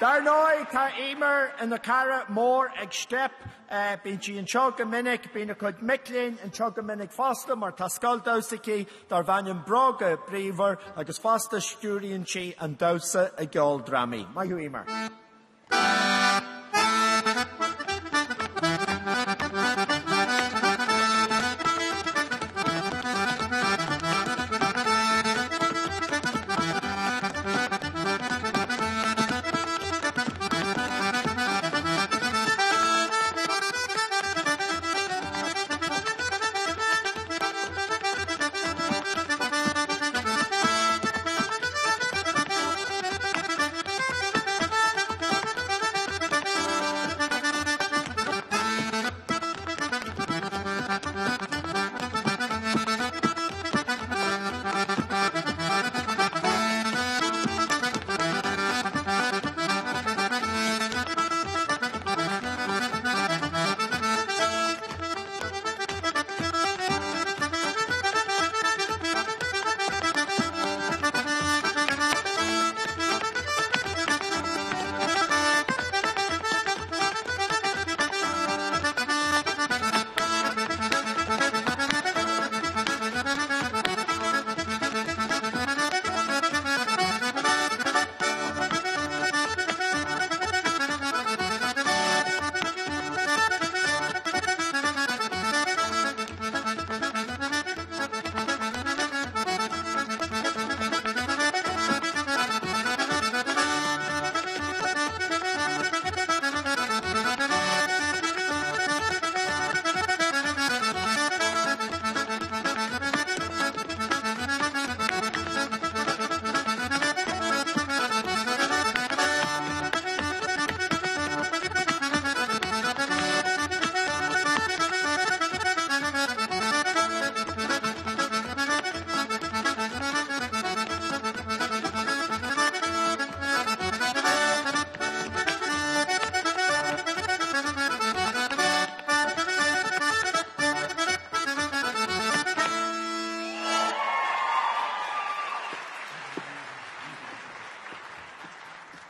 Dar ndóigh, tá Eimear ina cara mór ag Steip. Bíonn sí anseo go minic, bíonn a cuid mic léinn anseo go minic fosta mar tá scoil damhsa aici darb ainm Bróga Bríomhar agus fosta stiúraíonn sí an damhsa i gceoldrámaí. Maith thú Eimear.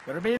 Go raibh míle.